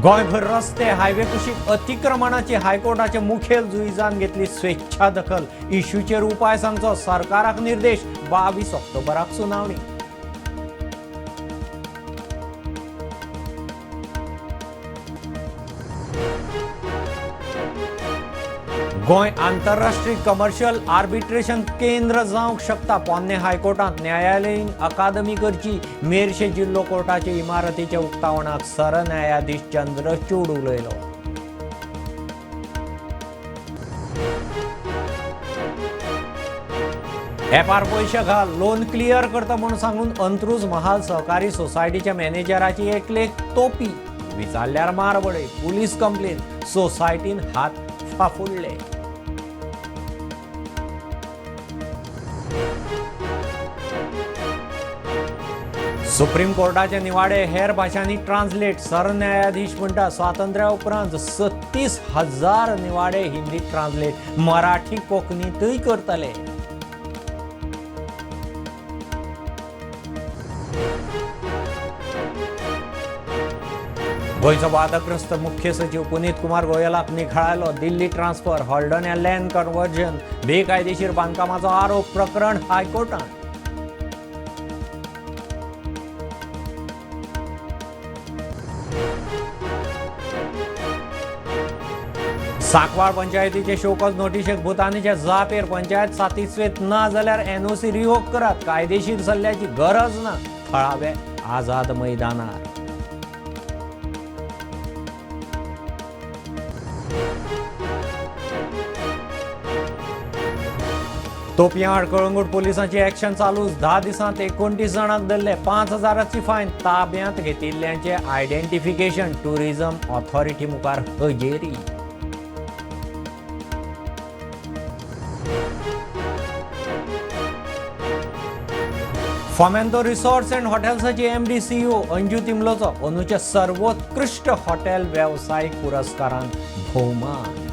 गोंयभर रस्ते हायवे कुशीक अतिक्रमणाची हायकोर्टाचे मुखेल जुईजान घेतली स्वेच्छा दखल. इश्यूचेर उपाय सांगचो सरकाराक निर्देश. 22 ऑक्टोबराक सुनावणी. गोंय आंतरराष्ट्रीय कमर्शियल आर्बिट्रेशन केंद्र जावंक शकता. पोन्ने हायकोर्टांत न्यायालयीन अकादमी करची. मेरशे जिल्लो कोर्टाचे इमारतीच्या उक्तावणाक सरन्यायाधीश चंद्रचूड उलयलो. एपार पयशे घाल, लोन क्लियर करता म्हूण सांगून अंत्रुज महाल सहकारी सोसायटीच्या मॅनेजराची एकलेक तोपी. विचारल्यार मार बडय. Police complain. सोसायटीन हात फाफुडले. सुप्रीम कोर्टाचे निवाडे हेर भाशांनी ट्रान्सलेट. सरन्यायाधीश म्हणटा, स्वातंत्र्या उपरांत 36,000 निवाडे हिंदीत ट्रान्सलेट, मराठी कोंकणीतूय करतले. गोंयचो वादग्रस्त मुख्य सचिव पुनीत कुमार गोयलाक निखळायलो. दिल्ली ट्रान्सफर, हळदोण्या लँड कन्वर्जन, बेकायदेशीर बांदकामाचो आरोप. प्रकरण हायकोर्टात. सांकवाळ पंचायतीचे शोकॉज नोटिशेक भूतानीच्या जापेर पंचायत सातिस्वेत ना जाल्यार एनओसी रिवोक करात, कायदेशीर सल्ल्याची गरज ना. थळावे आझाद मैदानार. तोपयां कळंगूट पोलिसांची ऍक्शन चालूच. 10 दिसांत 29 जाणांक धरले. 5,000ची फायन. ताब्यांत घेतिल्ल्यांचे आयडेंटिफिकेशन. टुरिझम ऑथॉरिटी मुखार हजेरी. फोमेंतो रिसॉर्ट्स अँड हॉटेल्साची एमडी सीईओ अंजू तिमलोचो अंदूच्या सर्वोत्कृष्ट हॉटेल वेवसायीक पुरस्कारान भोवमान.